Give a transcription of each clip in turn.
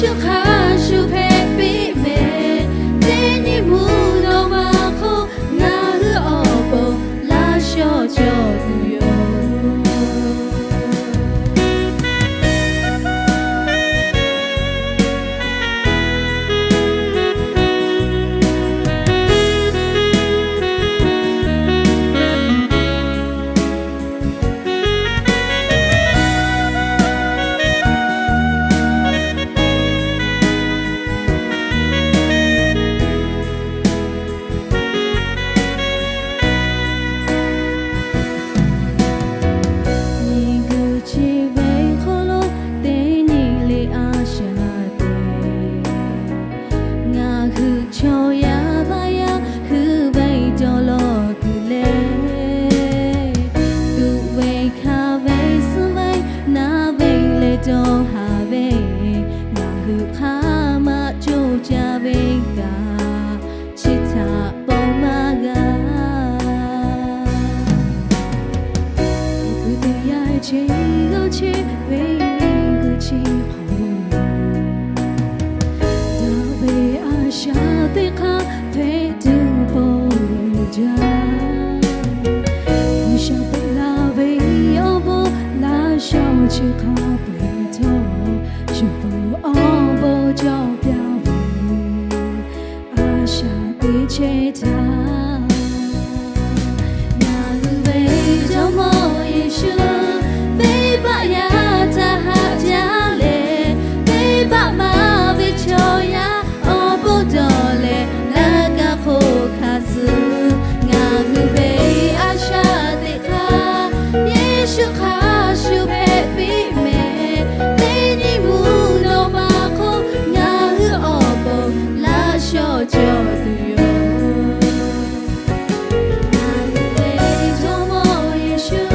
Yeˍsuˆ hk'a shuˍ hpehꞈ piˇ mehˍ. Teˇ nyi mvuhˇ naw ma hk'oˆ ngaˬ hui awˬ pon laꞈ shawnˍ cawˬ tuˬ yoˬ. Miˬguiˬ chi ve hk'oˆ lo teˇ nyi le a shaꞈ teꞈ, ngaˬ hui chaw yaˇ baˆ yaˇ hui ve dawˇ law tuˬ leh, tuꞈ ve hkanˍ ve suhˉ ve naˉ ve leh dawˇ haˍ ve, ngaˬ hui hk'aˬ ma coˇ caˇ ve kaꞈ, chi htaꞈ paw maˇ g'a. Miˬguiˬ teˇ yanˇ chi g'aˇ chehˇ ve miˬguiˬ chi hk'oˆ, daꞈ ve a shaꞈ teꞈ hk'aˇ hpehꞈ tuˬ paw jaˇ. G'uiˬsha peuˬ la ve awˬ bon laꞈ shawnˍ chi hk'a peu-eˬ htawˇ, shu pon awˬ bon cawˬ pyaˇ ve a shaꞈ teꞈ chehˇ htaˇ, ngaˬ hui ve Jawˇmawˇ Yeˍsuˆ, venˇbaˆ yaˇ htaꞈ haꞈ jaˇ leh, venˇbaˆ maˇ ve chaw yaˇ awˬ bon dawˬ leh laꞈ ka hk'oˆ hkanˍ suh ngaˬ hui ve a shaꞈ teꞈ hk'aˇ, Yeˍsuˆ hk'a shuˍ hpehꞈ piˇ mehˍ. Teˇ nyi mvuhˇ naw ma hk'oˆ ngaˬ hui awˬ pon laꞈ shawnˍ cawˬ tuˬ yoˬ. Ngaˬ hui ve Jawˇmawˇ Yeˍsuˆ,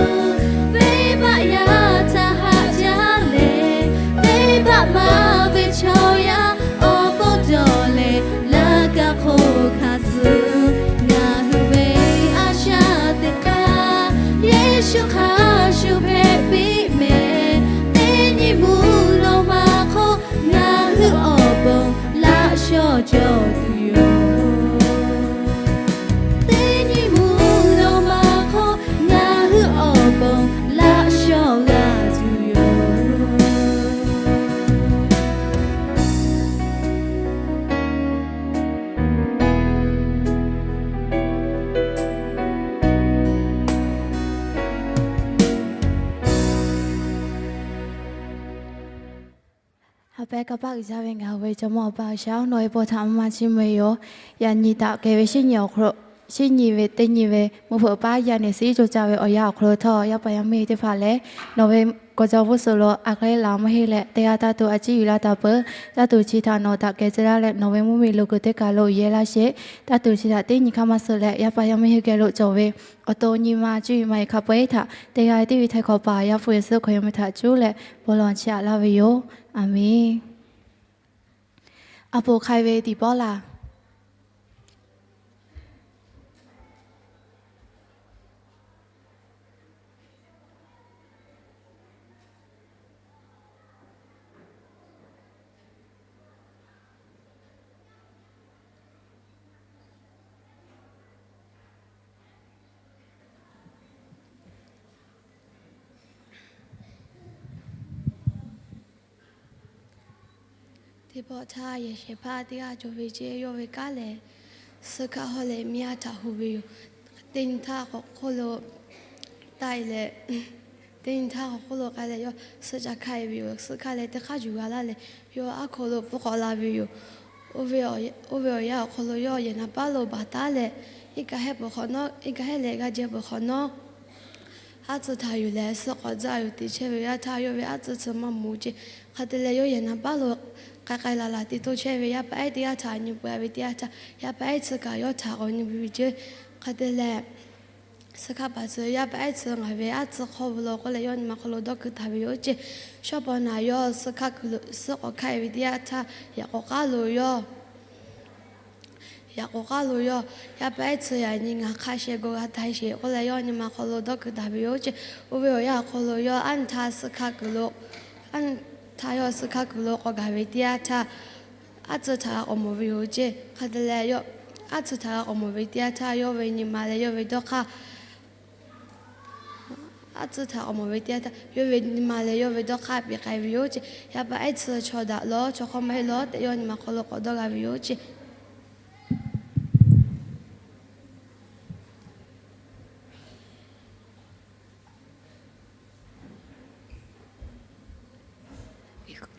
venˇbaˆ yaˇ htaꞈ haꞈ jaˇ leh, venˇbaˆ maˇ ve chaw yaˇ awˬ bon dawˬ leh laꞈ ka hk'oˆ hkanˍ suh ngaˬ hui ve a shaꞈ teꞈ hk'aˇ, Yeˍsuˆ hk'a shuˍ hpehꞈ piˇ mehˍ. Teˇ nyi mvuhˇ naw ma hk'oˆ ngaˬ hui awˬ pon laꞈ shawnˍ cawˬ tuˬ yoˬ. Teˇ nyi mvuhˇ naw ma hk'oˆ ngaˬ hui awˬ pon laꞈ shawnˍ g'a tuˬ yoˬ. Ha pehˉ kanˇ paˆ uiˍ jaˇ ve ngaˬ hui ve Jawˇmawˇ Awˬ pa G'uiˬsha-oˬ, nawˬ ve bon htaꞈ maˇ maˇ chiˇ mvuh ve yoˬ. Yaꞈ nyi daꞈ kehˬ ve shinˉ nyi ve teˇ nyi ve mvuhˇ hpeuꞈ paˉ yaˇ neˬ suh iˉ co ca ve awˬ yanˇ awˬ hk'aw lo htawˇ, yaˇ paˍ yaˇ miˇ teˇ hpaˍ lehˬ, nawˬ ve kawˬ jaw bvuhˆ suhˍ lo a k'aˉ laˬ maˇ heˆ leh, teˇ g'aˇ taˇ tuˬ a ciˉ yuˬ laˇ taˍ peuˬ. Taˇ tuˬ chi htaꞈ nawˬ daꞈ kehˬ tcuh laˇ leh, nawˬ ve mvuhˇmiˬ lo kuiˬ teˇ kaˬ lo uiˍ yehˇ laˇ sheˍ. Taˇ tuˬ chi htaꞈ teˇ nyi hk'aˇ maˇ suh leh, yaˇ paˍ yaˇ miˇ hui geh lo cawˬ ve awˬ to nyi ma cuˇ yiˍ ma yiˍ hk'a peu-eˬ htaꞈ teˇ g'aˇ tiˉ ve htaiˍ hk'awꞈ paˍ Yaˇ hpu Yeˍsuˆ Hkriꞈ awˬ meh htaꞈ cuˉ leh bon lawˬ chiˇ aꞈ laˇ ve yoˬ. Aˬmenˍ. A poˍ hk'ai ve tiˍ pawˆ laˬ. Teˇ pawˆ htaˇ, yehˬ shehˍ hpaˇ teˇ g'aˇ cawˬ ve ceˇ. Yawˇ ve kanˉ lehˬ, suhˆ hkaˆ hawˉ leh miˇ yaˇ htaꞈ hu ve yoˬ. Teˇ nyi htaˇ k'awꞈ hk'oˆ lo taˆ e leh, teˇ nyi htaˇ k'awꞈ hk'oˆ lo k'ai leh, yawˇ suhˆ ca hkaˆ e ve yoˬ. Suhˆ hkaˆ leh teˇ hk'aˇ yuˬ g'a laˇ leh, yawˇ aˉ hk'aw lo pfuhˇ k'awꞈ la ve yoˬ. Oˇ ve awˬ yanˇ awˬ hk'aw lo yawˇ yehˬ naˍ paˉ lo baˬ taˉ leh, iˉ kaˆ hehˉ peuˬ hk'awꞈ nawˉ, iˉ kaˆ hehˉ leh g'aˇ jehˇ peuˬ hk'awꞈ nawˉ, aˉ tcuh htaꞈ yuˬ leh suhˆ k'awꞈ tcuh yuˬ teꞈ chehˇ ve yaˇ htaˇ, yawˇ ve aˉ tcuh tcuh maˇ moˍ ceˇ. Hk'a te leh yawˇ yehˬ naˍ paˉ lo k'ai k'ai laˬ laˬ te toˇ chehˇ ve yaˇ paˍ ehˉ teˇ g'aˇ htaꞈ nyi peuˬ ve teˇ yanˇ htaˇ, yaˇ paˍ ehˉ tcuh kaꞈ yawˇ htaꞈ k'awꞈ nyi peuˬ ve ceˇ. Hk'a te leh, suhˆ hkaˆ paˍ tcuh yaˇ paˍ ehˉ tcuh ngaˬ ve aˉ tcuh hk'aw ve lo k'oˆ leh yawˇ nyi ma hk'aw lo dawˇ kuiˬ taˍ ve yoˬ ceˇ. Shawˉ paw naˍ yawˇ suhˆ hkaˆ kuiˬ lo suhˆ k'awꞈ hkaˆ e ve teˇ yanˇ htaˇ, yaꞈ k'awꞈ k'aˉ lo yawˇ yaꞈ k'awꞈ k'aˉ lo yawˇ yaˇ paˍ ehˉ tcuh yaꞈ nyi ngaˬ hk'a sheh g'aw g'a taˍ sheˍ k'oˆ leh yawˇ nyi ma hk'aw lo dawˇ kuiˬ taˍ ve yoˬ ceˇ. Oˇ ve awˬ yanˇ awˬ hk'aw lo yawˇ aˉ nyi htaˇ suhˆ hkaˆ kuiˬ lo aˉ htaˇ yawˇ suh hk'a kuiˬ lo k'awꞈ gaˬ ve teˇ yanˇ htaˇ, aˉ tcuhˇ htaꞈ g'a k'awꞈ mawˬ ve yoˬ ceˇ. Hk'a dehꞈ leh, aˉ tcuhˇ htaꞈ g'a k'awꞈ mawˬ ve teˇ yanˇ htaˇ, yawˇ ve nyi ma leh yawˇ ve dawˇ hk'aˇ, aˉ tcuhˇ htaꞈ k'awꞈ mawˬ ve teˇ yanˇ htaˇ, yawˇ ve nyi ma leh yawˇ ve dawˇ hk'aˇ peꞈ k'ai ve yoˬ ceˇ. Yaꞈ pa ehˉ tcuhˇ chaw daꞈ lawˬ, chaw hk'awˇ maˇ heˆ lawˬ tehꞈ, yawˇ nyi ma hk'aw lo k'awꞈ dawˇ g'a ve yoˬ ceˇ.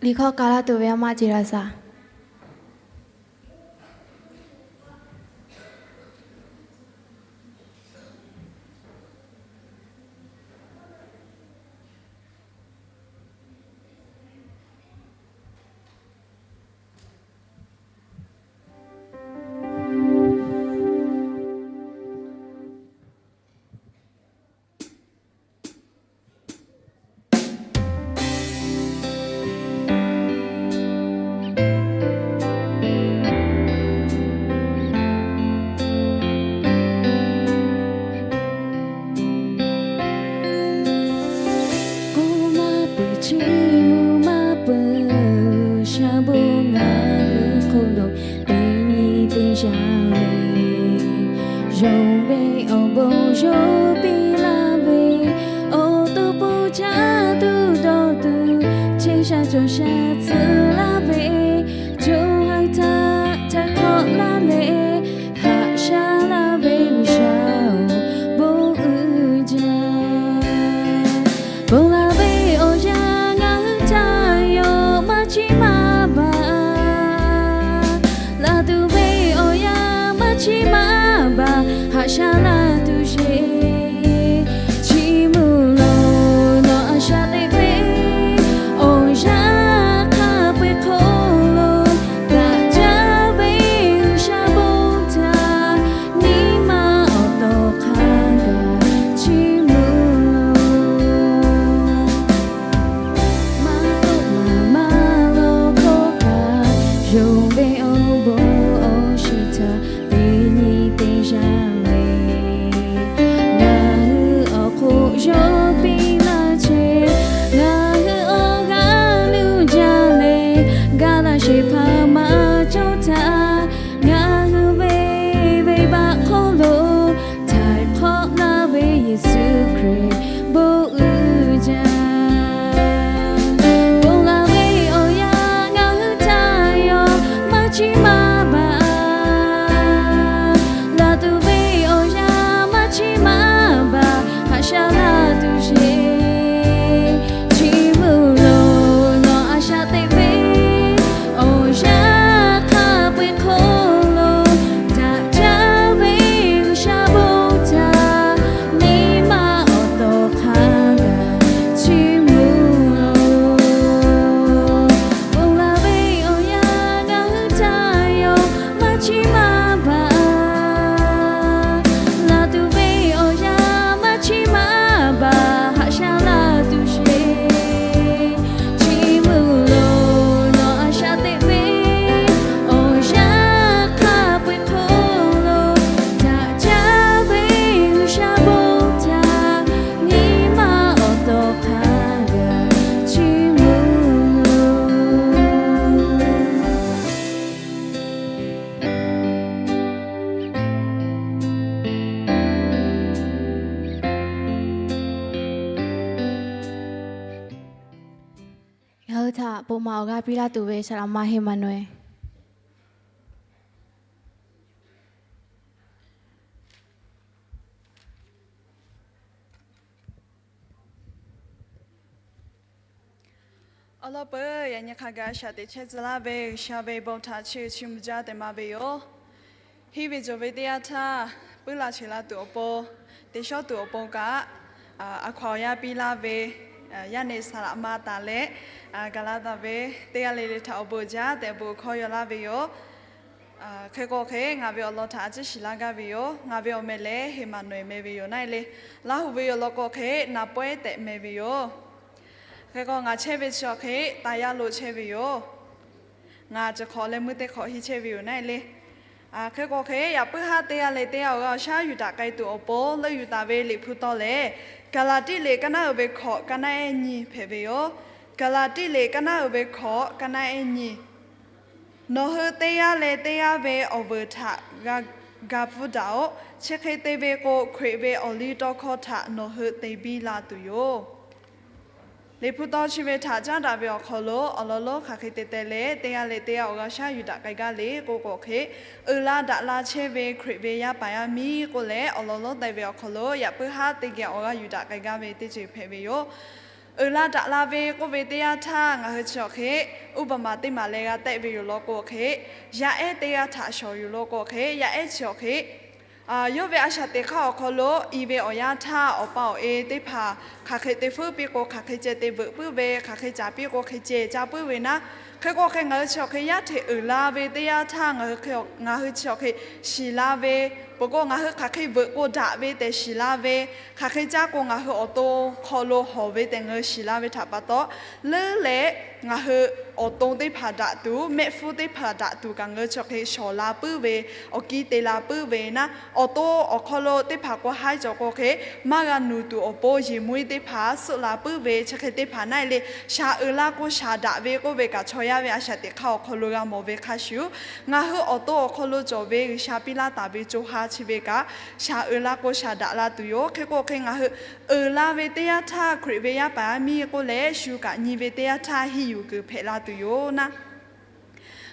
Liꞈ hkawˇ k'a laˇ tuˬ ve a ma ce la saˍ. K'oˆ maˇ peuˬ, chiˇ mvuh maˇ peuˬ, sha bon ngaˬ hui hk'oˆ lo teˇ nyi teˇ yanˇ le. Yonˍ ve awˬ bon yawˇ piˇ laˇ ve, awˬ to po caˇ tuˬ dawˇ tuˬ, chehˇ sha cawˬ sha tcuh laˇ ve, co ha htaꞈ htaiˍ hk'awꞈ laˇ leh, haꞈ sha laˇ ve G'uiˬsha-oˬ, bon uiˍ jaˇ. Ponˬ laˬ ve awˬ yanˇ ngaˬ hui htaꞈ yawˇ maˇ chiˇ maˇ baˬ. Laˬ tuˬ ve awˬ yanˇ maˇ chiˇ maˇ baˬ, haꞈ sha laˇ tuˬ sheˍ. Chiˇ mvuh loˬ, nawˬ a shaꞈ teꞈ ve awˬ yanˇ hk'a peu-eˬ hk'oˆ lo, daꞈ jaˇ ve G'uiˬsha bon htaꞈ nyi ma awˬ to hk'a gaˬ chiˇ mvuh loˬ. Maˇ k'oˆ maˇ maˇ lawˬ k'oˆ kaꞈ, yonˍ ve awˬ bon awˬ shiˍ htaꞈ teˇ nyi teˇ yanˇ le. Ngaˬ hui awˬ hk'oˆ yawˇ piˇ laˇ chehˇ, ngaˬ hui awˬ g'aˇ nuˇ jaˇ leh, gaˬ laˇ sheˍ hpaˍ maˇ cawˇ htaˇ, ngaˬ hui ve venˇbaˆ hk'oˆ lo htaiˍ hk'awꞈ laˇ ve Yeˍsuˆ Hkriꞈ bon uiˍ jaˇ. Ponˬ laˬ ve awˬ yanˇ ngaˬ hui htaꞈ yawˇ maˇ chiˇ maˇ baˬ. Laˬ tuˬ ve awˬ yanˇ maˇ chiˇ maˇ baˬ, haꞈ sha laˇ tuˬ sheˍ. Chiˇ mvuh loˬ, nawˬ a shaꞈ teꞈ ve awˬ yanˇ hk'a peu-eˬ hk'oˆ lo, daꞈ jaˇ ve G'uiˬsha bon htaꞈ nyi ma awˬ to hk'a gaˬ chiˇ mvuh loˬ. Ponˬ laˬ ve awˬ yanˇ ngaˬ hui htaꞈ yawˇ maˇ chiˇ maˇ baˬ. Laˬ tuˬ ve awˬ yanˇ maˇ chiˇ maˇ baˬ, haꞈ sha laˇ tuˬ sheˍ. Chiˇ mvuh loˬ, nawˬ a shaꞈ teꞈ ve awˬ yanˇ hk'a peu-eˬ hk'oˆ lo, daꞈ jaˇ ve G'uiˬsha bon htaꞈ nyi ma awˬ to hk'a gaˬ chiˇ mvuh loˬ. Ngaˬ hui htaꞈ bon ma awˬ g'aˇ piˇ laˇ tuˬ ve saˍ laꞈ ma Heˍmaˍnuˍehˍ. Awˬ lawn peuˬ, yaꞈ nyi hk'a gaˬ shaꞈ teꞈ chehˇ tcuh laˇ ve G'uiˬsha ve bon htaꞈ chiˇ chiˇ mvuh jaˇ tehꞈ maˍ ve yoˬ. Henˇ ve cawˬ ve teˇ yanˇ htaˇ, puiˉ la cheˬ la tuˬ awˬ pon, te shawˉ tuˬ awˬ pon kaꞈ, a hkaw-anˬ awˬ yanˇ piˇ laˇ ve yaˇ nehˬ saˍ laꞈ ma taˍ leh, gaˬ la taˍ ve teˇ g'aˇ le le htaꞈ awˬ bon jaˇ tehꞈ bon hkawˇ yaw laˇ ve yoˬ. Hk'e k'o hk'e, ngaˬ ve awˬ lawn htaꞈ a ciˉ shiˍ laˇ gaˇ ve yoˬ. Ngaˬ ve awˬ meh lehˬ Heˍmaˍnuˍehˍ meh ve yoˬ naˆ le. Laˇ huˍ ve awˬ lawn k'o hk'e, Naˍ pawehˉ tehꞈ meh ve yoˬ. Hk'e k'o, ngaˬ chehˇ ve chi awˬ hk'e Taˍ yaˇ lo chehˇ ve yoˬ. Ngaˬ ceˬ hk'awꞈ leh meuˇ teˇ hk'awꞈ henˇ chehˇ ve yoˬ naˆ le. Hk'e k'o hk'e, yaꞈ puiˉ haˉ teˇ g'aˇ leh teˇ g'aˇ awˬ g'aˇ awˬ shaˉ yuˬ daꞈ k'ai tuˬ awˬ pon leuˆ yuˬ taˍ ve liꞈ hpu taw lehˬ, Gaˍlaˍtiˆ liꞈ ka naˉ uiˍ ve hkawꞈ ka naˉ ehˉ nyiˇ hpehꞈ ve yoˬ. Gaˍlaˍtiˆ liꞈ kaˇ naˉ uiˍ ve hkawꞈ, kaˇ naˉ ehˉ nyi. Nawˬ hui teˇ g'aˇ leh teˇ g'aˇ ve awˬ vuiˬ htaꞈ g'a, ga pfuhˇ daꞈ-oꞈ. Chi hk'e te ve k'o, Hkriꞈ ve awˬ liˇ tawˇ hkawˇ htaꞈ nawˬ hui te biˇ la tuˬ yoˬ. Liꞈ hpu tawˇ chi ve htaꞈ caˉ daꞈ ve awˬ hk'aw lo awˬ lawn lonˉ hk'aˬ hk'e te teh leh, teˇ g'aˇ leh teˇ g'aˇ awˬ g'a shaˉ yuˬ daꞈ k'ai gaˇ le k'oˆ k'o hk'e, uiˍ la daꞈ la chehˇ ve Hkriꞈ ve yaˇ paˍ yaˇ miˇ k'oˆ leh awˬ lawn lonˉ teh ve awˬ hk'aw lo yaꞈ puiˉ haˉ teˇ geh awˬ g'a yuˬ daꞈ k'ai gaˇ ve teˇ ceuˬ hpehꞈ ve yoˬ. Uiˍ la daꞈ la ve k'oˆ ve teˇ yanˇ htaˇ, ngaˬ hui chi awˬ hk'e uˉ paˍ maˍ teˇ maˍ leh g'a tehˆ ve yoˬ law k'o hk'e, yaˇ ehˉ teˇ g'aˇ htaꞈ shawˍ yoˬ law k'o hk'e, yaˇ ehˉ chi awˬ hk'e yawˇ ve a shaꞈ teꞈ hk'aˇ awˬ hk'aw lo i ve awˬ yanˇ htaˇ, awˬ pa awˬ e teˇ hpaˍ hk'aˬ hk'e te feuˉ piˇ k'o hk'aˬ hk'e ceh te veuꞈ puiˉ ve, hk'aˬ hk'e caˍ piˇ k'o hk'e ceh caˇ puiˉ ve naˉ. Hk'e k'o hk'e ngaˬ hui chi awˬ hk'e yaˇ hteꞈ uiˍ la ve teˇ yanˇ htaˇ, ngaˬ hui hk'e, ngaˬ hui chi awˬ hk'e shiˍ la ve, peuˬ k'o ngaˬ hui hk'aˬ hk'e veuꞈ k'o daꞈ ve tehꞈ shiˍ la ve, hk'aˬ hk'e caˇ k'o ngaˬ hui awˬ to hk'aw lo hawˍ ve tehꞈ ngaˬ hui shiˍ la ve htaꞈ pa taw, leuˉ leh ngaˬ hui awˬ to teˇ hpaˍ daꞈ tuˬ, mehˆ hpfuhˇ teˇ hpaˍ daꞈ tuˬ kaꞈ ngaˬ hui chi awˬ hk'e shawˍ la puiˉ ve, awˬ kiˇ te la puiˉ ve naˉ. Awˬ to awˬ hk'aw lo teˇ hpaˍ k'o haiˉ cawˬ k'o hk'e, maˇ g'a nuˬ tuˬ awˬ pon yeˬ mvuhˇ teˇ hpaˍ suhˆ la puiˉ ve, chi hk'e teˇ hpaˍ naˉ e le, shaˍ uiˍ la k'o shaˍ daꞈ ve k'oˆ ve kaꞈ chaw yaˇ ve a shaꞈ teꞈ hk'aˇ awˬ hk'aw lo g'a mawˬ ve hk'a shuˍ, ngaˬ hui awˬ to awˬ hk'aw lo cawˬ ve G'uiˬsha piˇ laˇ taˍ ve co ha chi ve kaꞈ, shaˍ uiˍ la k'o shaˍ daꞈ la tuˬ yoˬ. Hk'e k'o hk'e ngaˬ hui uiˍ la ve teˇ yanˇ htaˇ, Hkriꞈ ve yaˇ paˍ yaˇ miˇ k'oˆ leh shu kaꞈ nyi ve teˇ yanˇ htaˇ henˇ yuˬ kuiˬ hpehꞈ la tuˬ yoˬ naˉ.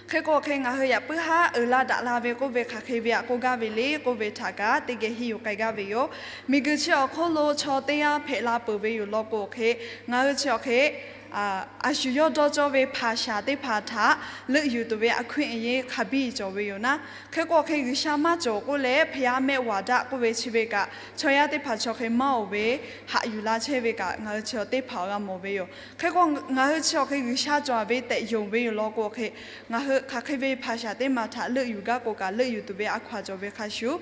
Hk'e k'o hk'e ngaˬ hui yaꞈ puiˉ haˉ uiˍ la daꞈ la ve k'oˆ ve hk'aˬ hk'e ve aꞈ k'oˆ gaˇ ve le k'oˆ ve htaꞈ kaꞈ teˇ geh henˇ yuˬ k'ai gaˇ ve yoˬ. Miˬguiˬ chi awˬ hk'oˆ lo chaw teˇ g'aˇ hpehꞈ la peuˬ ve yoˬ law k'o hk'e, ngaˬ hui chi awˬ hk'e a shu yawˇ dawˇ cawˇ ve hpaˍ shaˍ teˇ hpaˍ htaꞈ leuˆ yuˬ tuˬ ve a hkuiˉ a yeˇ hk'a biˇ cawˬ ve yoˬ naˉ. Hk'e k'o hk'e G'uiˬsha maˇ cawˬ k'oˆ leh ဘုရားမဲ့ဝါဒ k'oˆ ve chi ve kaꞈ chaw yaˇ teˇ hpaˍ chi awˬ hk'e maˇ oˬ ve haꞈ yuˬ la chehˇ ve kaꞈ ngaˬ hui chi teˇ hpaˍ awˬ g'a mawˬ ve yoˬ. Hk'e k'o ngaˬ hui chi awˬ hk'e G'uiˬsha cawˬ ve tehꞈ yonˍ ve yoˬ law k'o hk'e, ngaˬ hui hk'aˬ hk'e ve hpaˍ shaˍ teˇ maˬ htaꞈ leuˆ yuˬ gaˇ k'o kaꞈ leuˆ yuˬ tuˬ ve a hkaw-anˬ cawˬ ve hk'a shuˍ,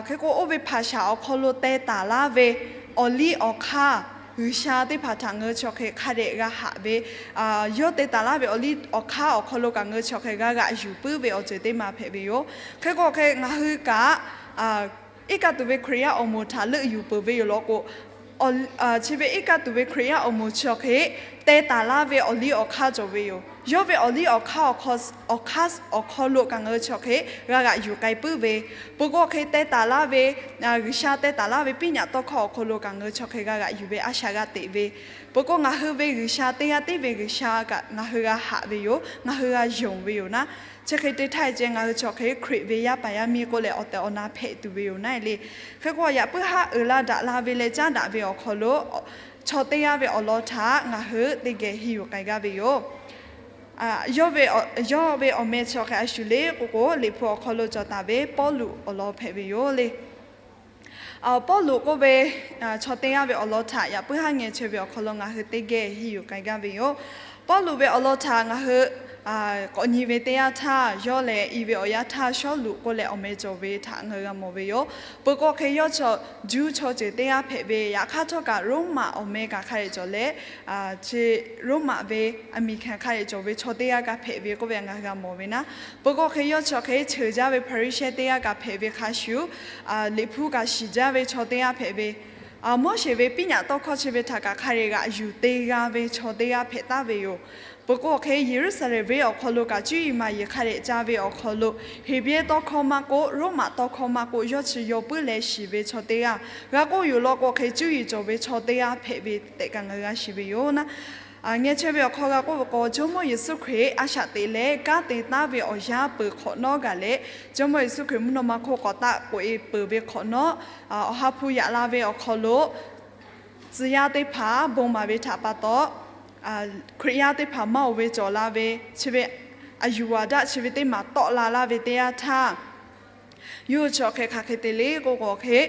hk'e k'o oˇ ve hpaˍ shaˍ awˬ hk'aw lo teh taˍ laˇ ve awˬ liˇ awˬ hk'aˇ G'uiˬsha teˇ hpaˍ htaꞈ ngaˬ hui chi awˬ hk'e hk'a dehꞈ g'a haꞈ ve, yawˇ teh taˍ laˇ ve awˬ liˇ awˬ hk'aˇ awˬ hk'aw lo kaꞈ ngaˬ hui chi awˬ hk'e g'a g'aꞈ yuˬ puiˉ ve awˬ ceuˬ teˇ maˬ hpehꞈ ve yoˬ. Hk'e k'o hk'e ngaˬ hui kaꞈ iˉ kaˆ tuˬ ve Hkriꞈ yaˇ awˬ moˍ htaꞈ leuˆ yuˬ peuˬ ve yoˬ law k'o, chi ve iˉ kaˆ tuˬ ve Hkriꞈ yaˇ awˬ moˍ chi awˬ hk'e teh taˍ laˇ ve awˬ liˇ awˬ hk'aˇ cawˬ ve yoˬ. Yawˇ ve awˬ liˇ awˬ hk'aˇ awˬ hk'aw, awˬ hk'aˇ awˬ hk'aw lo kaꞈ ngaˬ hui chi awˬ hk'e g'a g'aꞈ yuˬ k'ai puiˉ ve, peuˬ k'o hk'e teh taˍ laˇ ve, G'uiˬsha teh taˍ laˇ ve piˉ nyaꞈ tawˇ hkawˇ awˬ hk'aw lo kaꞈ ngaˬ hui chi awˬ hk'e g'a g'aꞈ yuˬ ve a shaꞈ g'a teꞈ ve, peuˬ k'o ngaˬ hui ve G'uiˬsha teˇ g'aˇ tiˉ ve G'uiˬsha kaꞈ ngaˬ hui g'a haꞈ ve yoˬ. Ngaˬ hui g'a yonˍ ve yoˬ naˉ. Chi hk'e te htaˇ ceh ngaˬ hui chi awˬ hk'e Hkriꞈ ve yaˇ paˍ yaˇ miˇ k'oˆ leh awˬ tehˬ awˬ na hpehꞈ tuˬ ve yoˬ naˉ le. Hk'e k'o yaꞈ puiˉ haˉ uiˍ la daꞈ la ve leh caˉ daꞈ ve awˬ hk'aw lo chaw teˇ g'aˇ ve awˬ lawn htaꞈ ngaˬ hui teˇ geh henˇ yuˬ k'ai gaˇ ve yoˬ. Yawˇ ve awˬ meh chi awˬ hk'e a shu le k'oˆ k'o, Liꞈ hpu awˬ hk'aw lo cawˬ taˍ ve Pawˇluꞈ awˬ lawn hpehꞈ ve yoˬ le. Pawˇluꞈ k'oˆ ve chaw teˇ g'aˇ ve awˬ lawn htaꞈ yaꞈ puiˉ haˉ ngeh chaweh ve awˬ hk'aw lo ngaˬ hui teˇ geh henˇ yuˬ k'ai gaˇ ve yoˬ. Pawˇluꞈ ve awˬ lawn htaꞈ ngaˬ hui k'awꞈ nyi ve teˇ yanˇ htaˇ, yawˇ lehˬ i ve awˬ yanˇ htaˇ Sawˉluꞈ k'oˆ leh awˬ meh cawˬ ve htaꞈ ngaˬ hui g'a mawˬ ve yoˬ. Peuˬ k'o hk'e yawˇ chaw Juˇ chaw ceuˬ teˇ g'aˇ hpehꞈ ve, yaꞈ hk'aˇ htawˇ kaꞈ Roˉmaꞈ awˬ meh kaꞈ hk'a dehꞈ cawˬ leh, chi Roˉmaꞈ ve aˬ miˍ hkanˍ hk'a dehꞈ cawˬ ve chaw teˇ g'aˇ kaꞈ hpehꞈ ve k'oˆ ve ngaˬ hui g'a mawˬ ve naˉ. Peuˬ k'o hk'e yawˇ chi awˬ hk'e cheuˍ jaˇ ve Hpaˍriˍsehˇ teˇ g'aˇ kaꞈ hpehꞈ ve hk'a shuˍ, Liꞈ hpu kaꞈ shiˍ jaˇ ve chaw teˇ g'aˇ hpehꞈ ve, Moˉseˍ ve piˉ nyaꞈ tawˇ hkawˇ chi ve htaꞈ kaꞈ hk'a dehꞈ g'aꞈ yuˬ te g'a ve chaw teˇ g'aˇ hpehꞈ taˍ ve yoˬ. Peuˬ k'o hk'e Yeˍruˆsaˍlehnˍ venˇ awˬ hk'aw lo kaꞈ cuˇ yiˍ maˍ yiˍ hk'a dehꞈ ca ve awˬ hk'aw lo, Heˍbrehˇ tawˇ hkawˇ maˇ k'oˆ, Roˉmaꞈ tawˇ hkawˇ maˇ k'oˆ, yawˇ chi yaw puiˉ leh shiˍ ve chaw teˇ g'aˇ, g'a k'oˆ yoˬ law k'o hk'e cuˇ yiˍ cawˬ ve chaw teˇ g'aˇ hpehꞈ ve tehꞈ kaꞈ ngaˬ hui g'a shiˍ ve yoˬ naˉ. Ngeh chaweh ve awˬ hk'aw g'a k'oˆ ve k'o, Jawˇmawˇ Yeˍsuˆ Hkriꞈ a shaꞈ teꞈ leh kanˉ te taˉ ve awˬ yanˇ peuˬ hk'awꞈ nawˉ gaˬ leh, Jawˇmawˇ Yeˍsuˆ Hkriꞈ mvuhˇ naw ma hk'oˆ k'awꞈ taˆ k'oꞈ e peuˬ ve hk'awꞈ nawˉ, Awˬ ha hpu yaꞈ la ve awˬ hk'aw lo tcuh yaˇ teˇ hpaˍ bon maˍ ve htaꞈ pa taw, Hkriꞈ yaˇ teˇ hpaˍ maˇ oˬ ve cawˬ la ve, chi ve aˬ yuˬ aˬ daˆ chi ve teˇ maˬ tawˆ la laˇ ve teˇ yanˇ htaˇ, yawˇ hui chi awˬ hk'e hk'aˬ hk'e te le k'oˆ k'o hk'e,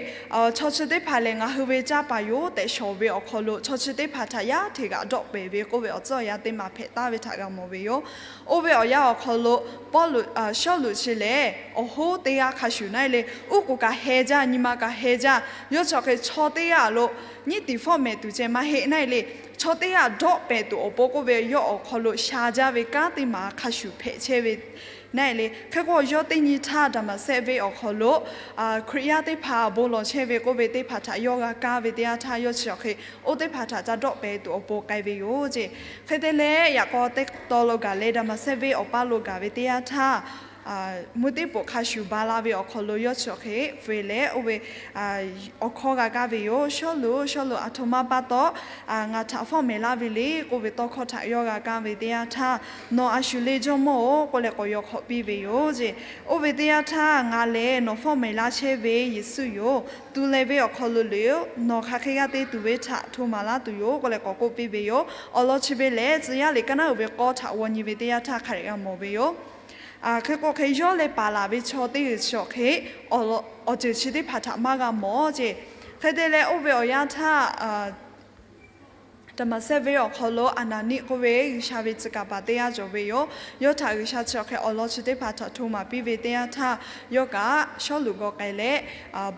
chaw chi teˇ hpaˍ lehˬ ngaˬ hui ve caˇ paˍ yoˬ tehꞈ shawˍ ve awˬ hk'aw lo chaw chi teˇ hpaˍ htaꞈ yaˇ hteꞈ g'aꞈ dawˆ pehˍ ve k'oˆ ve awˬ tcuhˉ awˬ yanˇ teˇ maˬ hpehꞈ taˍ ve htaꞈ g'a mawˬ ve yoˬ. Oˇ ve awˬ yanˇ awˬ hk'aw lo Pawˇluꞈ, Sawˉluꞈ chi lehˬ awˬ hoˉ teˇ g'aˇ hk'a shuˍ naˉ e le, uˉ k'oˍ kaꞈ heh jaˇ, nyi ma kaꞈ heh jaˇ, yawˇ chi awˬ hk'e chaw teˇ g'aˇ lo nyiˉ tiˍ fawˆ mehˍ tuˬ ceh maˇ heˆ naˉ e le, chaw teˇ g'aˇ dawˆ pehˍ tuˬ awˬ pon k'oˆ ve yawˇ awˬ hk'aw lo sha jaˇ ve kanˉ teˇ maˬ hk'a shuˍ hpehꞈ chehˇ ve Naˆ le, hk'e k'o yawˇ teˇ nyi htaˇ Daˍmaˍsehˆ venˇ awˬ hk'aw lo Hkriꞈ yaˇ teˇ hpaˍ bon lawˬ chehˇ ve k'oˆ ve teˇ hpaˍ htaꞈ yawˇ g'a kaˇ ve teˇ yanˇ htaˇ, yawˇ chi awˬ hk'e oˇ teˇ hpaˍ htaꞈ ca dawˆ pehˍ tuˬ awˬ pon k'ai ve yoˬ ceˇ. Hk'e te leh, yaꞈ k'aw teˇ taw lo gaˬ leh Daˍmaˍsehˆ venˇ awˬ paˇ lo gaˬ ve teˇ yanˇ htaˇ, mvuhˇ teˇ poꞈ hk'a shuˍ ba la ve awˬ hk'aw lo yawˇ chi awˬ hk'e fuiˍ leh, oˇ ve awˬ hkawˇ g'a kaˇ ve yoˬ. Sawˉluꞈ, Sawˉluꞈ, aˬ htoꞈ ma pa taw ngaˬ htaꞈ fawˉ mehˍ laˇ ve le k'oˆ ve tawˇ hkawˇ htaꞈ yawˇ g'a kaˇ ve teˇ yanˇ htaˇ, Nawˬ a shu le, Jawˇmawˇ-oˬ, k'oˆ leh k'awꞈ yaw hk'awꞈ piˇ ve yoˬ ceˇ. Oˇ ve teˇ yanˇ htaˇ, Ngaˬ lehˬ nawˬ fawˉ mehˍ laˇ chehˇ ve Yeˍsuˆ yoˬ. Tu leh venˇ awˬ hk'aw lo loꞈ-oˬ. Nawˬ hk'aˬ hk'e g'a te tuˬ ve htaꞈ hto maˍ laˇ tuˬ yoˬ, k'oˆ leh k'awꞈ k'oˆ piˇ ve yoˬ. Awˬ lawn chi ve lehˬ, tcuh yaˇ liꞈ kaˇ naˉ uiˍ ve k'awˇ htaꞈ g'aw nyi ve teˇ yanˇ htaˇ hk'a dehꞈ g'a mawˬ ve yoˬ. Hk'e k'o hk'e, yawˇ leh paˍ laˬ ve chaw teˇ g'uiˬ chi awˬ hk'e awˬ ceuˬ chi teˇ hpaˍ htaꞈ maˇ g'a mawˬ ceˇ. Hk'e te leh, oˇ ve awˬ yanˇ htaˇ Daˍmaˍsehˆ venˇ awˬ hk'aw lo Aˍnaˍniˆ k'oˆ ve G'uiˬsha ve tcuh kaˍ paˍ teˇ g'aˇ cawˬ ve yoˬ. Yawˇ htaꞈ G'uiˬsha chi awˬ hk'e awˬ lawn chi teˇ hpaˍ htaꞈ hto maˍ piˇ ve teˇ yanˇ htaˇ, yawˇ kaꞈ Sawˉluꞈ g'aw k'ai leh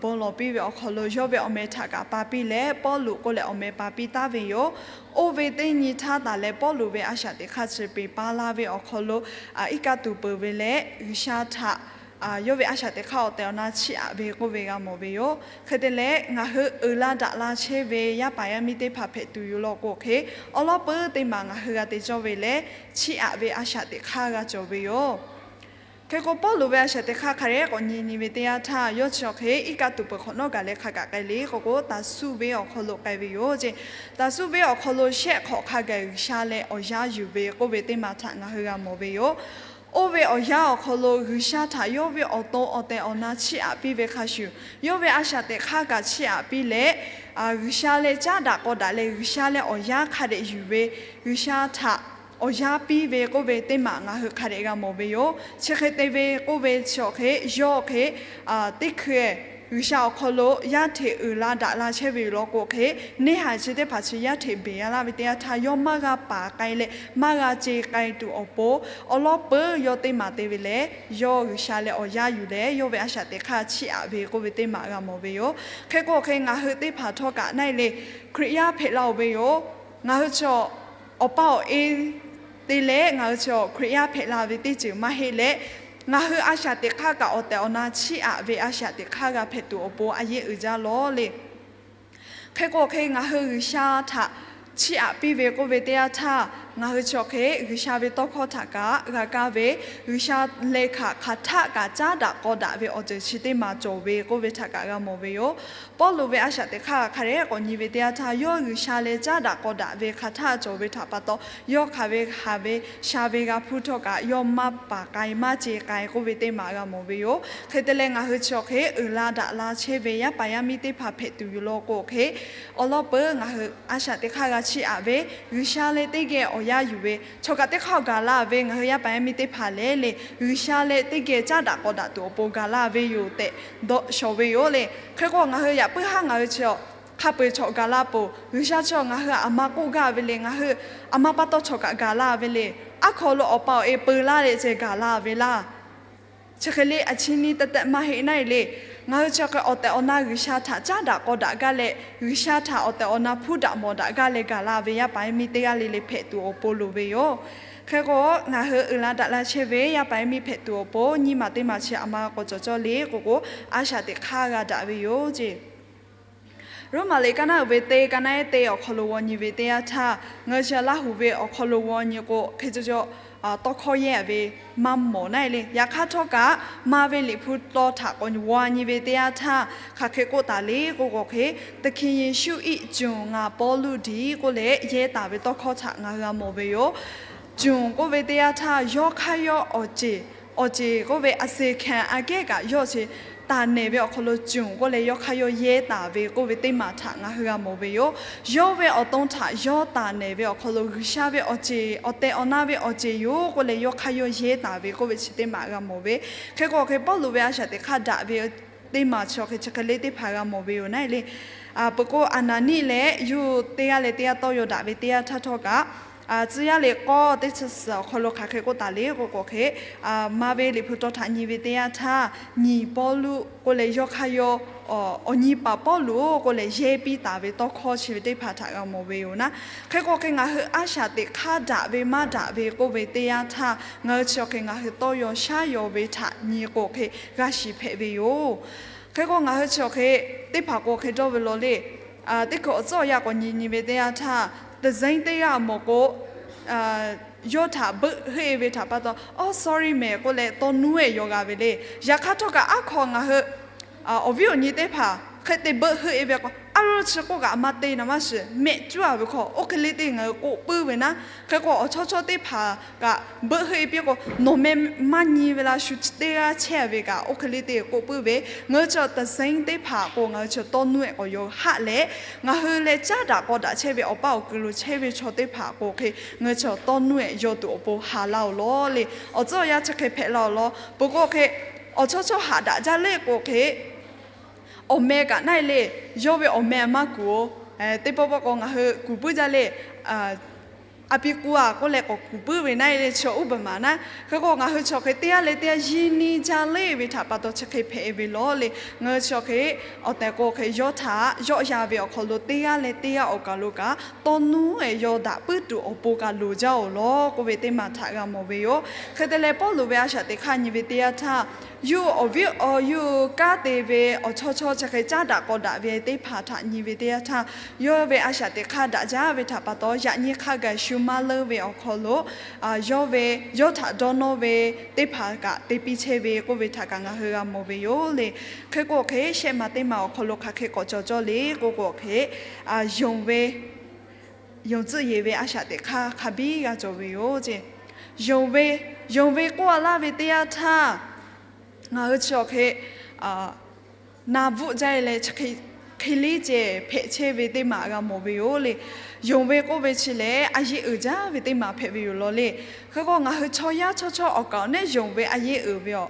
bon lawˬ piˇ ve awˬ hk'aw lo yawˇ ve awˬ meh htaꞈ kaꞈ pa piˇ leh, Pawˇluꞈ k'oˆ leh awˬ meh pa piˇ taˍ ve yoˬ. Oˇ ve teˇ nyi htaˇ taˍ leh, Pawˇluꞈ ve a shaꞈ teꞈ hk'aˇ chi peˬ pa laˇ ve awˬ hk'aw lo iˉ kaˆ tuˬ peuˬ ve leh, G'uiˬsha htaꞈ yawˇ ve a shaꞈ teꞈ hk'aˇ awˬ tehˬ awˬ na chiˇ aꞈ ve k'oˆ ve g'a mawˬ ve yoˬ. Hk'e te leh, ngaˬ hui uiˍ la daꞈ la chehˇ ve yaˇ paˍ yaˇ miˇ teˇ hpaˍ hpehꞈ tuˬ yoˬ law k'o hk'e, awˬ lawn peuˬ teˇ maˬ ngaˬ hui g'a te cawˇ ve leh, chiˇ aꞈ ve a shaꞈ teꞈ hk'aˇ g'a cawˬ ve yoˬ. Hk'e k'o, Pawˇluꞈ ve a shaꞈ teꞈ hk'aˇ hk'a dehꞈ k'awꞈ nyi nyi ve teˇ yanˇ htaˇ, yawˇ chi awˬ hk'e iˉ kaˆ tuˬ peuˬ hk'awꞈ nawˉ gaˬ leh hk'a kaꞈ k'ai le k'o k'o, Taˍsuˆ venˇ awˬ hk'aw lo k'ai ve yoˬ ceˇ. Taˍsuˆ venˇ awˬ hk'aw lo shehˆ hk'awꞈ hk'a gaˬ G'uiˬsha leh awˬ yanˇ yuˬ ve k'oˆ ve teˇ maˬ htaꞈ ngaˬ hui g'a mawˬ ve yoˬ. Oˇ ve awˬ yanˇ awˬ hk'aw lo G'uiˬsha htaꞈ yawˇ ve awˬ to awˬ tehˬ awˬ na chiˇ aꞈ piˇ ve hk'a shuˍ, yawˇ ve a shaꞈ teꞈ hk'aˇ kaꞈ chiˇ aꞈ piˇ leh, G'uiˬsha leh caˉ daꞈ k'aw daꞈ leh G'uiˬsha leh awˬ yanˇ hk'a dehꞈ yuˬ ve, G'uiˬsha htaꞈ awˬ yanˇ piˇ ve k'oˆ ve teˇ maˬ ngaˬ hui hk'a dehꞈ g'a mawˬ ve yoˬ. Chi hk'e te ve k'oˆ ve chi awˬ hk'e, yawˇ awˬ hk'e teˇ hkui G'uiˬsha awˬ hk'aw lo yaˇ hteꞈ uiˍ la daꞈ la chehˇ ve yoˬ law k'o hk'e, neˇ haiˬ chi teˇ hpaˍ chi yaˇ hteꞈ beˬ a laˇ ve teˇ yanˇ htaˇ, yawˇ maˇ g'a paˍ k'ai leh maˇ g'a ce k'ai tuˬ awˬ pon, awˬ lawn peuˬ yawˇ teˇ maˬ te ve leh, yawˇ G'uiˬsha leh awˬ yanˇ yuˬ leh yawˇ ve a shaꞈ teꞈ hk'aˇ chiˇ aꞈ ve k'oˆ ve teˇ maˬ g'a mawˬ ve yoˬ. Hk'e k'o hk'e, ngaˬ hui teˇ hpaˍ htawˇ kaꞈ naˆ e le Hkriꞈ yaˇ hpehꞈ la-oˬ ve yoˬ. Ngaˬ hui chaw awˬ pa awˬ e te leh ngaˬ hui chaw Hkriꞈ yaˇ hpehꞈ la ve teˇ ceuˬ maˇ heˆ leh, ngaˬ hui a shaꞈ teꞈ hk'aˇ kaꞈ awˬ tehˬ awˬ na chiˇ aꞈ ve a shaꞈ teꞈ hk'aˇ g'a hpehꞈ tuˬ awˬ pon a yeˇ uiˍ jaˇ lawˬ le. Hk'e k'o hk'e, ngaˬ hui G'uiˬsha htaꞈ chiˇ aꞈ piˇ ve k'oˆ ve teˇ yanˇ htaˇ, ngaˬ hui chi awˬ hk'e G'uiˬsha ve tawˇ hkawˇ htaꞈ kaꞈ g'a kaˇ ve, G'uiˬsha leh hk'aˬ hk'aˬ htaˆ kaꞈ caˉ daꞈ k'aw daꞈ ve awˬ ceuˬ chi teˇ maˬ cawˬ ve k'oˆ ve htaꞈ kaꞈ g'a mawˬ ve yoˬ. Pawˇluꞈ ve a shaꞈ teꞈ hk'aˇ hk'a dehꞈ k'awꞈ nyi ve teˇ yanˇ htaˇ, yawˇ G'uiˬsha leh caˉ daꞈ k'aw daꞈ ve hk'aˬ htaˆ cawˬ ve htaꞈ pa taw, yawˇ hk'aˬ ve haˍ ve sha ve g'a hpuˇ htawˇ kaꞈ yawˇ maˇ paˍ k'ai maˇ ce k'ai k'oˆ ve teˇ maˬ g'a mawˬ ve yoˬ. Hk'e te leh, ngaˬ hui chi awˬ hk'e uiˍ la daꞈ la chehˇ ve yaˇ paˍ yaˇ miˇ teˇ hpaˍ hpehꞈ tuˬ yoˬ law k'o hk'e, awˬ lawn peuˬ ngaˬ hui a shaꞈ teꞈ hk'aˇ g'a chiˇ aꞈ ve, G'uiˬsha leh teˇ geh awˬ yanˇ yuˬ ve, chaw kaꞈ teˇ hk'aˇ gaˬ la ve ngaˬ hui yaˇ paˍ yaˇ miˇ teˇ hpaˍ lehˬ le, G'uiˬsha leh teˇ geh caˉ daꞈ k'aw daꞈ tuˬ awˬ pon gaˬ la ve yoˬ tehꞈ dawˇ shawˍ ve yoˬ le. Hk'e k'o, ngaˬ hui yaꞈ puiˉ haˉ ngaˬ hui chi hk'a peu-eˬ chaw gaˬ la peuˬ. G'uiˬsha chi ngaˬ hui aˬ ma k'oˆ gaˇ ve le, ngaˬ hui aˬ ma pa taw chaw kaꞈ gaˬ la ve le. Aˉ hk'aw lo awˬ pa awˬ e peu laˇ leh ceh gaˬ la ve laˇ. Chi hk'e le a chi nyi teh teh maˇ heˆ naˆ e le. Ngaˬ hui chi hk'e awˬ tehˬ awˬ na G'uiˬsha htaꞈ caˉ daꞈ k'aw daꞈ gaˇ leh, G'uiˬsha htaꞈ awˬ tehˬ awˬ na hpuˇ daꞈ mawˬ daꞈ gaˇ leh gaˬ la ve yaˇ paˍ yaˇ miˇ teˇ g'aˇ le le hpehꞈ tuˬ awˬ pon loˍ ve yoˬ. Hk'e k'o, ngaˬ hui uiˍ la daꞈ la chehˇ ve yaˇ paˍ yaˇ miˇ hpehꞈ tuˬ awˬ pon nyiˇ maˬ teˇ maˬ chi aˬ ma k'awꞈ cawˬ cawˇ le k'o k'o, a shaꞈ teꞈ hk'aˇ g'a daꞈ ve yoˬ ceˇ. Roˉmaꞈ liꞈ kaˇ naˉ uiˍ ve teˇ kaˇ naˉ eˉ teˇ awˬ hk'aw lo g'aw nyi ve teˇ yanˇ htaˇ, ngaˬ hui chi Laˇ huˍ ve awˬ hk'aw lo g'aw nyi k'o, hk'e ca ca tawˇ hkawˇ yehˇ ve maˇ mawˬ naˆ e le. Yaꞈ hk'aˇ htawˇ kaꞈ, maˇ ve liꞈ hpu taw htaꞈ k'awꞈ g'aw nyi ve teˇ yanˇ htaˇ, hk'aˬ hk'e k'oˆ taˍ le k'o k'o hk'e, သခင်ယေရှု၏ ကျွန်၊ ငါပေါလုတည်း k'oˆ leh yehˇ taˍ ve tawˇ hkawˇ htaꞈ ngaˬ hui g'a mawˬ ve yoˬ. ကျွန် k'oˆ ve teˇ yanˇ htaˇ, yawˇ hk'aˇ yawˇ awˬ ceˬ, awˬ ceˬ k'oˆ ve အစေခံ aꞈ kehˉ kaꞈ yawˇ chi taˍ nehˬ ve awˬ hk'aw lo ကျွန် k'oˆ leh yawˇ hk'aˇ yawˇ yehˇ taˍ ve k'oˆ ve teˇ maˬ htaꞈ ngaˬ hui g'a mawˬ ve yoˬ. Yawˇ ve awˬ to htaꞈ yawˇ taˍ nehˬ ve awˬ hk'aw lo G'uiˬsha ve awˬ ceˬ, awˬ tehˬ awˬ na ve awˬ ceˬ yoˬ k'oˆ leh yawˇ hk'aˇ yawˇ yehˇ taˍ ve k'oˆ ve chi teˇ maˬ g'a mawˬ ve. Hk'e k'o hk'e, Pawˇluꞈ ve a shaꞈ teꞈ hk'aˇ daꞈ ve teˇ maˬ chi hk'e chi hk'e le teˇ hpaˍ g'a mawˬ ve yoˬ naˆ e le. Peuˬ k'o, Aˍnaˍniˆ leh yawˇ teˇ g'aˇ leh teˇ g'aˇ tawˇ yaw daꞈ ve teˇ yanˇ htaˇ htawˇ kaꞈ, Tcuh yaˇ liꞈ k'awˇ teˇ chi suhˍ awˬ hk'aw lo hk'aˬ hk'e k'oˆ taˍ le k'o k'o hk'e, maˍ ve liꞈ hpu taw htaꞈ nyi ve teˇ yanˇ htaˇ, nyi Pawˇluꞈ k'oˆ leh yawˇ hk'aˇ yawˇ awˬ nyi paˍ Pawˇluꞈ-oˬ k'oˆ leh yehˇ piˇ taˍ ve tawˇ hkawˇ chi ve teˇ hpaˍ htaꞈ g'a mawˬ ve yoˬ naˉ. Hk'e k'o hk'e ngaˬ hui a shaꞈ teꞈ hk'aˇ daꞈ ve maˇ daꞈ ve k'oˆ ve teˇ yanˇ htaˇ, ngaˬ hui chi awˬ hk'e ngaˬ hui tawˇ yaw shaˉ yaw ve htaꞈ nyi k'o hk'e g'a shiˍ hpehꞈ ve yoˬ. Hk'e k'o ngaˬ hui chi awˬ hk'e teˇ hpaˍ k'o hk'e dawˇ ve law le. Teˇ hkui awˬ tcuhˉ awˬ yanˇ k'awꞈ nyi nyi ve teˇ yanˇ htaˇ, သင် teˇ g'aˇ mawˬ k'o, yawˇ htaꞈ beuˆ heuˆ e ve htaꞈ pa taw, Awˇ, sorry mehˍ k'oˆ leh tawˇ nuˉ ehˍ yaw g'a ve le. Yaꞈ hk'aˇ htawˇ kaꞈ aˉ hk'aw ngaˬ hui awˬ viˉ awˬ nyi teˇ hpaˍ hk'e te beuˆ heuˆ e ve k'o, aˉ lo chi k'oˆ kaꞈ maˇ te na maˇ shiˍ mehˆ cuˉ a ve hk'aw, oˇ hk'e le te ngaˬ hui k'oˆ puiˉ ve naˉ. Hk'e k'o awˬ chawˇ chawˇ teˇ hpaˍ kaꞈ beuˆ heuˆ e piˇ k'o, Nawˬ meh maˇ nyi ve laˇ, shu teˇ g'aˇ chehˇ ve kaꞈ oˇ hk'e le te k'oˆ puiˉ ve. Ngaˬ hui chi သင် teˇ hpaˍ k'o ngaˬ hui chi tawˇ nuˉ ehˍ k'awꞈ yaw haˆ leh, ngaˬ hui leh caˉ daꞈ k'aw daꞈ chehˇ ve awˬ paˇ awˬ kuiˬ lo chehˇ ve chaw teˇ hpaˍ k'o hk'e, ngaˬ hui chi tawˇ nuˉ ehˍ yaw tuˬ awˬ pon haˍ laˇ-oˬ law le. Awˬ tcuhˉ awˬ yanˇ chi hk'e hpehꞈ laˇ-oˬ law. Peuˬ k'o hk'e, awˬ chawˇ chawˇ haꞈ daꞈ jaˇ le k'o hk'e, awˬ meh kaꞈ naˆ e le, yawˇ ve awˬ meh maˇ kuˬ-oˬ. Teˇ pawˆ pawˆ k'o ngaˬ hui kuˬ puiˉ jaˇ le. A pi k'u a k'oˆ leh k'awꞈ kuˬ puiˉ ve naˆ e le chi uˉ peunˍ maˍ naˉ. Hk'e k'o ngaˬ hui chi awˬ hk'e teˇ g'aˇ leh teˇ g'aˇ yiˇ niˇ jaˇ le ve htaꞈ pa taw chi hk'e hpehꞈ ve law le. Ngaˬ hui chi awˬ hk'e awˬ tehˬ k'o hk'e yawˇ htaꞈ yawˆ yan ve awˬ hk'aw lo teˇ g'aˇ leh teˇ g'aˇ awˬ kaˬ lo kaꞈ tawˇ nuˉ ehˍ yaw daꞈ puiˉ tuˬ awˬ pon kaꞈ loˍ jaˇ-oˬ law k'oˆ ve teˇ maˬ htaꞈ g'a mawˬ ve yoˬ. Hk'e te leh Pawˇluꞈ ve a shaꞈ teꞈ hk'aˇ nyi ve teˇ yanˇ htaˇ, yawˇ awˬ viˉ awˬ nyi kanˉ te ve awˬ chawˇ chawˇ chi hk'e caˉ daꞈ k'aw daꞈ ve teˇ hpaˍ htaꞈ nyi ve teˇ yanˇ htaˇ, yawˇ ve a shaꞈ teꞈ hk'aˇ daꞈ jaˇ ve htaꞈ pa taw, yaꞈ nyi hk'a gaˬ shu maˇ leuˉ ve awˬ hk'aw lo yawˇ ve, yawˇ htaꞈ dawˇ nawˇ ve teˇ hpaˍ kaꞈ te piˇ chehˇ ve k'oˆ ve htaꞈ kaꞈ ngaˬ hui g'a mawˬ ve yoˬ le. Hk'e k'o hk'e shehˆ maˬ teˇ maˬ awˬ hk'aw lo hk'aˬ hk'e k'awꞈ cawˬ cawˇ le k'o k'o hk'e, yonˍ ve, yonˍ tcuhˆ yeˬ ve a shaꞈ teꞈ hk'aˇ hk'a biˇ g'a cawˬ ve yoˬ ce. Yonˍ ve, yonˍ ve k'oˆ a laˇ ve teˇ yanˇ htaˇ, ngaˬ hui chi awˬ hk'e na bvuhˆ jaˇ e leh chi hk'e hk'e liˇ ceh hpehꞈ chehˇ ve teˇ maˬ g'a mawˬ ve yoˬ le. Yonˍ ve k'oˆ ve chi lehˬ a yeˇ uiˍ jaˇ ve teˇ maˬ hpehꞈ ve yoˬ law le. Hk'e k'o ngaˬ hui chaw yaˇ chawˇ chawˇ awˬ kaˍ awˬ neˉ yonˍ ve a yeˇ uiˍ ve awˬ,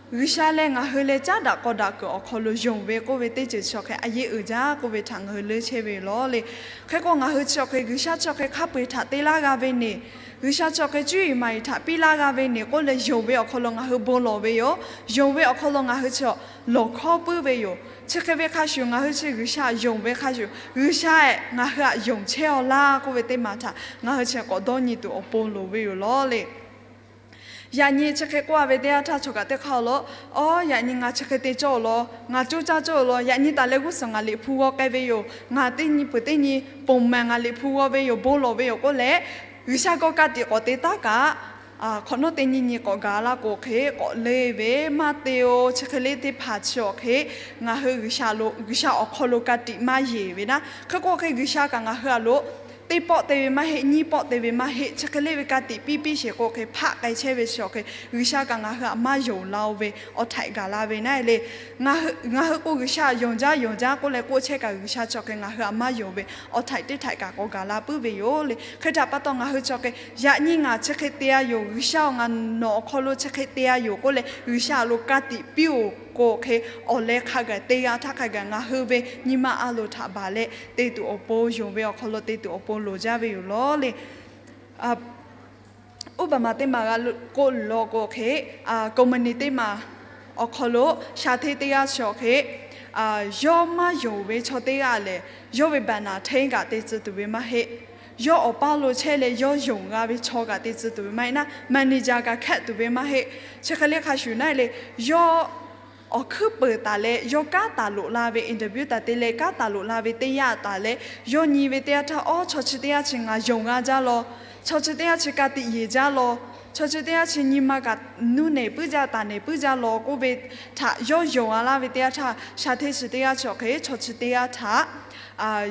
G'uiˬsha leh ngaˬ hui leh caˉ daꞈ k'aw daꞈ kuiˬ awˬ hk'aw lo yonˍ ve k'oˆ ve teˇ ceuˬ chi awˬ hk'e a yeˇ uiˍ jaˇ k'oˆ ve htaꞈ ngaˬ hui leuˉ chehˇ ve yoˬ law le. Hk'e k'o ngaˬ hui chi awˬ hk'e G'uiˬsha chi awˬ hk'e hk'a peu-eˬ htaꞈ te laˇ g'a ve neˬ, G'uiˬsha chi awˬ hk'e cuˇ yiˍ maˍ yiˍ htaꞈ piˇ laˇ g'a ve neˬ k'oˆ leh yonˍ ve awˬ hk'aw lo ngaˬ hui bon lawˬ ve yoˬ. Yonˍ ve awˬ hk'aw lo ngaˬ hui chi lawˬ hkawˇ puiˉ ve yoˬ. Chi hk'e ve hk'a shuˍ ngaˬ hui chi G'uiˬsha yonˍ ve hk'a shuˍ, G'uiˬsha-ehˬ ngaˬ hui htaꞈ yonˍ chehˇ-aw laˇ k'oˆ ve teˇ maˬ htaꞈ ngaˬ hui chi k'awꞈ dawˇ nyi tuˬ awˬ pon loˍ ve yoˬ law le. Yaꞈ nyi chi hk'e k'oˆ a ve teˇ yanˇ htaˇ chaw kaꞈ teˇ hk'aˇ lo, Awˉ, yaꞈ nyi ngaˬ chi hk'e te cawˇ-oˬ law, ngaˬ coˇ caˇ cawˇ-oˬ law, yaꞈ nyi taˍ leh g'uˇ suhˍ ngaˬ liꞈ hpu g'aw k'ai ve yoˬ, ngaˬ teˇ nyi peuˬ teˇ nyi ponˬ maˬ ngaˬ liꞈ hpu g'aw ve yoˬ, bon lawˬ ve yoˬ k'oˆ leh, G'uiˬsha g'aw ka tiꞈ k'awꞈ te taˉ kaꞈ, hk'awꞈ nawˉ teˇ nyi nyi k'awꞈ gaˬ la k'o hk'e k'awꞈ le ve maˇ te-o. Chi hk'e le teˇ hpaˍ chi awˬ hk'e ngaˬ hui G'uiˬsha lo, G'uiˬsha awˬ hk'aw lo ka tiꞈ maˇ yeˬ ve naˉ. Hk'e k'o hk'e G'uiˬsha kaꞈ ngaˬ hui a lo teˇ pawˆ te ve maˇ heˆ, nyiˇ pawˆ te ve maˇ heˆ, chi hk'e le ve ka tiꞈ piˇ piˇ sheˍ k'o hk'e hpaˆ k'ai chehˇ ve chi awˬ hk'e G'uiˬsha kaꞈ ngaˬ hui htaꞈ maˇ yonˍ la-o ve awˬ htaiꞈ gaˬ la ve naˉ le. Ngaˬ hui k'o G'uiˬsha yonˍ jaˇ yonˍ jaˇ k'oˆ leh k'oˆ chehˇ kaꞈ G'uiˬsha chi awˬ hk'e ngaˬ hui htaꞈ maˇ yonˍ ve awˬ htaiꞈ teˇ htaiꞈ kaꞈ k'awꞈ gaˬ la puiˉ ve yoˬ le. Hk'e htaꞈ pa taw ngaˬ hui chi awˬ hk'e yaꞈ nyi ngaˬ chi hk'e te-a yoˬ, G'uiˬsha-oˬ ngaˬ nawˬ awˬ hk'aw lo chi hk'e te-a yoˬ k'oˆ leh G'uiˬsha lo ka tiꞈ piˇ-oˬ k'o hk'e awˬ leh hk'a gaˬ te g'a htaˇ hk'a gaˬ ngaˬ hui ve nyi ma a loˍ htaꞈ baˬ leh te tuˬ awˬ pon, yonˍ ve awˬ hk'aw lo te tuˬ awˬ pon loˍ jaˇ ve yoˬ law le. Uˉ peunˍ maˬ teˇ maˬ g'a k'oˆ law k'o hk'e, company teˇ maˬ awˬ hk'aw lo shaˍ hteˇ teˇ g'aˇ chi awˬ hk'e, yawˇ maˇ yonˍ ve chaw teˇ g'aˇ lehˬ, yawˇ ve บัตรหนี้ kaꞈ te tcuh tuˬ ve maˇ heˆ. Yawˇ awˬ paˇ lo chehˇ leh yawˇ yonˍ g'a ve chaw kaꞈ te tcuh tuˬ ve maˇ heˆ naˉ, manager kaꞈ hkehˆ tuˬ ve maˇ heˆ. Chi hk'e le hk'a shuˍ naˉ le, yawˇ awˬ hkuiˉ peuˬ taˍ leh yawˇ kanˉ taˍ loꞈ la ve, interview taˍ te leh kanˉ taˍ loꞈ la ve teˇ yanˇ taˍ leh, yawˇ nyi ve teˇ yanˇ htaˇ, Awˉ, chaw chi teˇ g'aˇ chi ngaˬ yonˍ g'a jaˇ law, chaw chi teˇ g'aˇ chi ka tiꞈ yeˬ jaˇ law, chaw chi teˇ g'aˇ chi nyi ma kaꞈ nuˇ nehˬ puiˉ jaˇ, taˍ nehˬ puiˉ jaˇ law k'oˆ ve htaꞈ yawˇ yonˍ g'a laˇ ve teˇ yanˇ htaˇ, shaˍ hteˇ chi teˇ g'aˇ chi awˬ hk'e chaw chi teˇ g'aˇ htaꞈ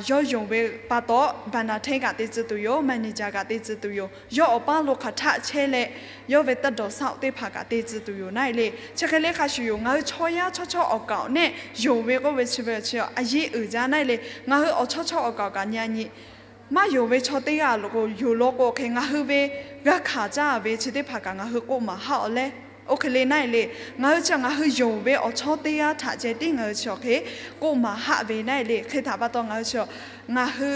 yawˇ yonˍ ve pa taw, บัตรหนี้ kaꞈ te tcuh tuˬ yoˬ, manager kaꞈ te tcuh tuˬ yoˬ. Yawˇ awˬ paˇ lo hk'aˬ htaˆ chehˇ leh, yawˇ ve taˇ dawˬ saˆ teˇ hpaˍ kaꞈ te tcuh tuˬ yoˬ naˉ le. Chi hk'e le hk'a shuˍ yoˬ, ngaˬ hui chaw yaˇ chawˇ chawˇ awˬ kaˍ awˬ neˉ yonˍ ve k'oˆ ve chi ve chi a yeˇ uiˍ jaˇ naˉ le. Ngaˬ hui awˬ chawˇ chawˇ awˬ kaˍ awˬ kaˍ nyi a nyi maˇ yonˍ ve chaw teˇ g'aˇ lo k'o yonˍ law k'o hk'e ngaˬ hui ve g'a hkanˍ caˇ ve chi teˇ hpaˍ kaꞈ ngaˬ hui k'oˆ maˍ haˆ-aw leh, oˇ hk'e le naˉ le. Ngaˬ hui chi ngaˬ hui yonˍ ve awˬ chawˇ teˇ g'aˇ htaꞈ ceh tiˉ ngaˬ hui chi awˬ hk'e k'oˆ maˍ haˆ ve naˉ le. Hk'e htaꞈ pa taw ngaˬ hui chi ngaˬ hui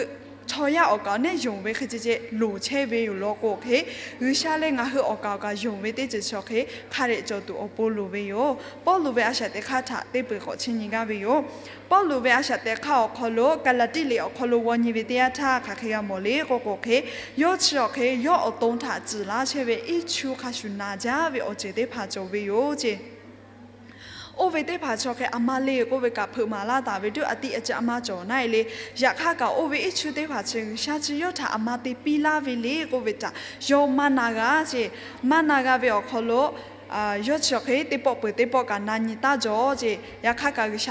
chaw yaˇ awˬ kaˍ awˬ neˉ yonˍ ve hk'e ceh ceh loˍ chehˇ ve yoˬ law k'o hk'e, G'uiˬsha leh ngaˬ hui awˬ kaˍ awˬ kaˍ yonˍ ve teˇ ceuˬ chi hk'e hk'a dehꞈ cawˬ tuˬ awˬ pon loˍ ve yoˬ. Pawˇluꞈ ve a shaꞈ teꞈ hk'aˇ htaꞈ teˇ peuˬ k'awꞈ chiˇ nyi gaˇ ve yoˬ. Pawˇluꞈ ve a shaꞈ teꞈ hk'aˇ awˬ hk'aw lo Kaˍlaˍtiˆ liꞈ awˬ hk'aw lo g'aw nyi ve teˇ yanˇ htaˇ hk'aˬ hk'e g'a mawˬ le k'oˆ k'o hk'e, yawˇ chi awˬ hk'e yawˇ awˬ to htaꞈ ciˍ laˇ chehˇ ve iˉ chuˇ hk'a shuˍ naˍ jaˇ ve awˬ ceuˬ teˇ hpaˍ cawˬ ve yoˬ ceˇ. Oˇ ve teˇ hpaˍ chi awˬ hk'e a ma le k'oˆ ve kaꞈ hpeuꞈ maˍ laˇ taˍ ve tuˉ a tiꞈ a ciˉ a maˇ cawˬ naˆ e le. Yaꞈ hk'aˇ kaꞈ oˇ ve iˉ chuˇ teˇ hpaˍ chi G'uiˬsha chi yawˇ htaꞈ a ma te piˇ laˇ ve le k'oˆ ve htaꞈ yawˇ maˇ na g'a ceˇ. Maˇ na g'a ve awˬ hk'aw lo yawˇ chi awˬ hk'e teˇ pawˆ peuˬ teˇ pawˆ kaꞈ na nyi taˇ jaw ceˇ. Yaꞈ hk'aˇ kaꞈ G'uiˬsha